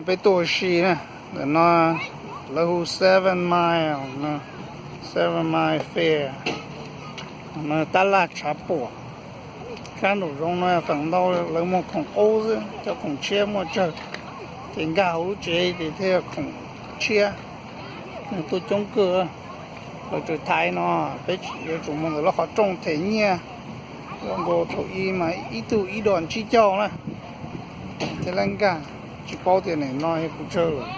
Peb tuaj ua si na, ntawm no lawv hu Seven Mile, Seven Mile Fair, no tab laj tshav puam. Sab nraum zoov no feem ntau lawv muag khoom qub xwb, cov khoom tshiab muaj tsawg, ces nkag hauv lub tsev ces thiaj yog khoom tshiab. Neeg tuaj coob kawg. Lawv tseem thaiv no, peb yuav tsum mus ntawm lub qhov rooj them nyiaj. Zoo nkaus thaum ub mas ib tug ib dos tsib caug na, thiaj li nkag. Tsis paub tias nim no yog kuv tsawg lawm.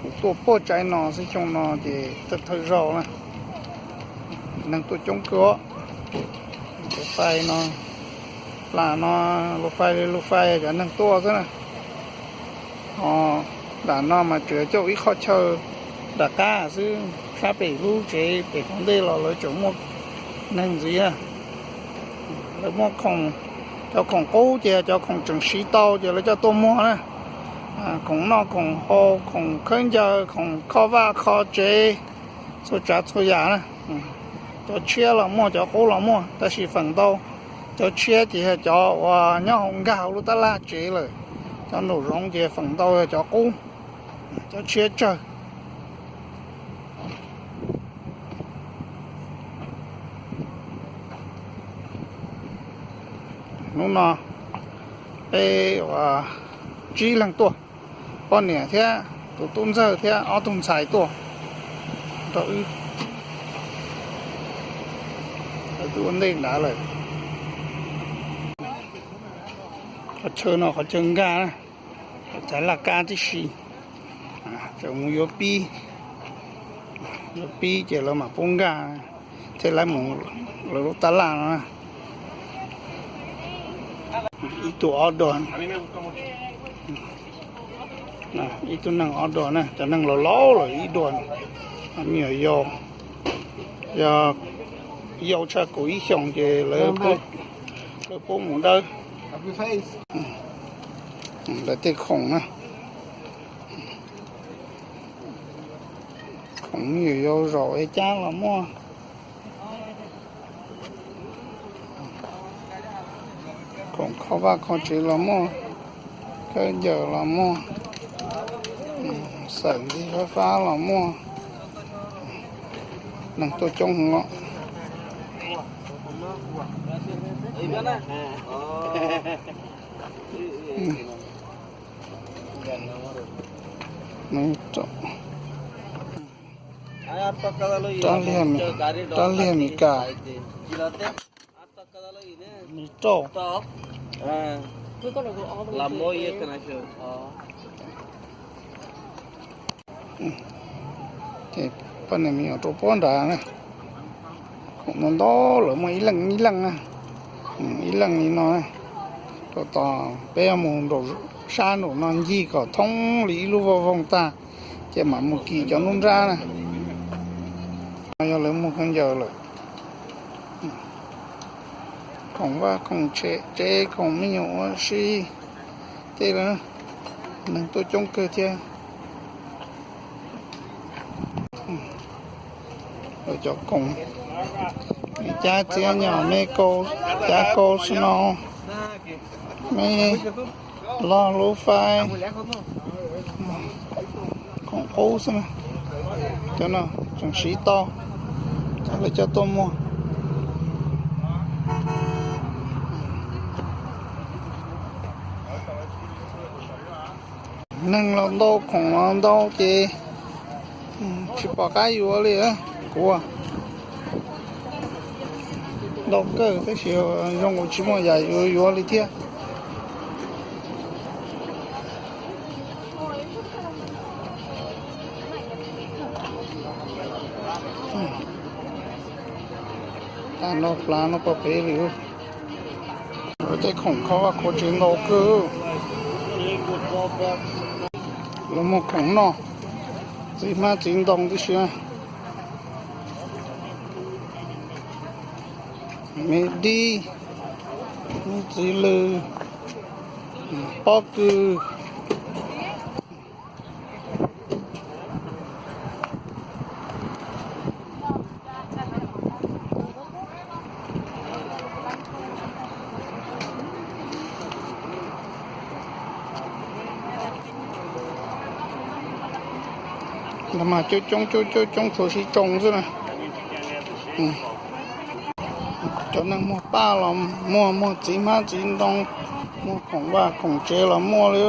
Kuv tuaj puag tsaib no xwb, xyoo no ces thawj thawj zaug na, neeg tuaj coob kawg os. Cov fais no, plas no, lub fais li lub fais cov neeg tuaj xwb na. Ho nram no mas tsuas yog coj ib qho chaw nram qab xwb, sab pem lub tsev pem qhov ntej los lawv tseem muaj neeg ntxiv. Lawv muaj khoom, cov khoom qub ces cov khoom tseem siv tau ces lawv coj tuaj muag na. Khoom noj khoom haus, khoom khaub ncaws, khoom kho vaj kho tsev, txhua tsav txhua yam na. Cov tshiab los muaj, cov qub los muaj, tab sis feem ntau cov tshiab ces yog cov uas nyob hauv, nkag hauv lub tab laj tsev lawm. Cov nraum zoov ces feem ntau yog cov qub, cov tshiab tsawg. Hnub no peb uas tsib leeg tuaj, poj niam thiab tus tub ntxawg thiab ob tug ntxhais tuaj rau wb. Lawv twb ua ntej nrad lawm. Qhov chaw no qhov chaw nkag na, thaiv laj kab tib si, tseem mus yuav pib, yuav pib ces lawv mam pub nkag thiaj li mus lawv lub tab laj no. Ib tug ob duas, ib tug neeg ob duas na, cov neeg laus laus lawm ib duas, me nyuam yaus, yog yau tshaj kuv ib xyoos ces lawv pub mus dawb. Lawv tej khoom na, khoom me nyuam yaus zaum es cab los muaj, khoom kho vaj kho tsev los muaj, khaub ncaws los muaj, xawm ntxiv fab fab los muaj. Neeg tuaj coob heev os. Rab liag Mes Kas, Mes Rauj. Ces poj niam me nyuam rau puag nrad na, khoom ntau ntau lawm, muaj ib leej ib leej na, ib leej li no na. Rau tom peb yuav mus nraum sab nraum no ncig kom thoob li ib lub voj voog tag, ces mam mus kis cov nruab nrab na. No yog lawv muag khaub ncaws lawm. Khoom vaj khoom tsev, khoom me nyuam ua si tej lawm, neeg tuaj coob kawg thiab. Lawv cov khoom, me cab txiab nyom, me cab kau snow, me log lub fais, khoom qub xwb na. Cov no tseem siv tau, cov lawv coj tuaj muag. Neeg los ntau, khoom los ntau ces tsis pom qab yuav li kuv. Ntau kawg tab sis zoo kuv tsis muaj yam yuav yuav li thiab. Tag no plav no pom pem li. Lawv tej khoom kho vaj kho tsev ntau kawg. Lawv muag khoom noj, txiv hmab txiv ntoo tib si. Me dib, me txiv lws, pob kws. Ntawd mas coob coob coob coob coob, tshuav sib tsoo xwb na. Cov neeg muag paj los muag, muag txiv hmab txiv ntoo, muag khoom vaj khoom tsev los muaj li.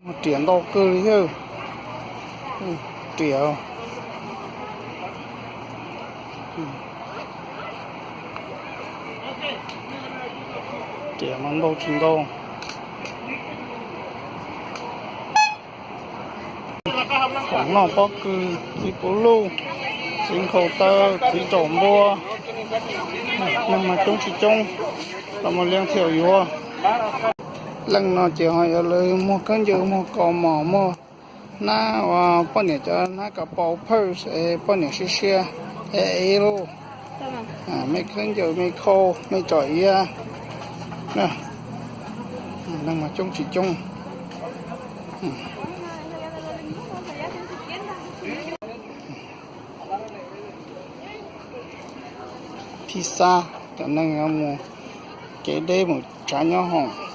Muag riam ntau kawg li thiab. Riam, riam mas ntau tsis ntau. Khoom noj pob kws, txiv puv luj, txiv nkhaus taw, txiv tsaum npua, neeg mas coob tsis coob, los mus liab thiaj yuav. Leej no ces ho yog lawv muag khaub ncaws, muag kos mom, muag hnab ua poj niam cov hnab kav paus, purse, es poj niam siab siab, es es lauj, me khaub ncaws, me khau, me tsom iav, neeg mas coob tsis coob. Phij xab, cov neeg yuav mus kev deb mus tsav nyob hoom.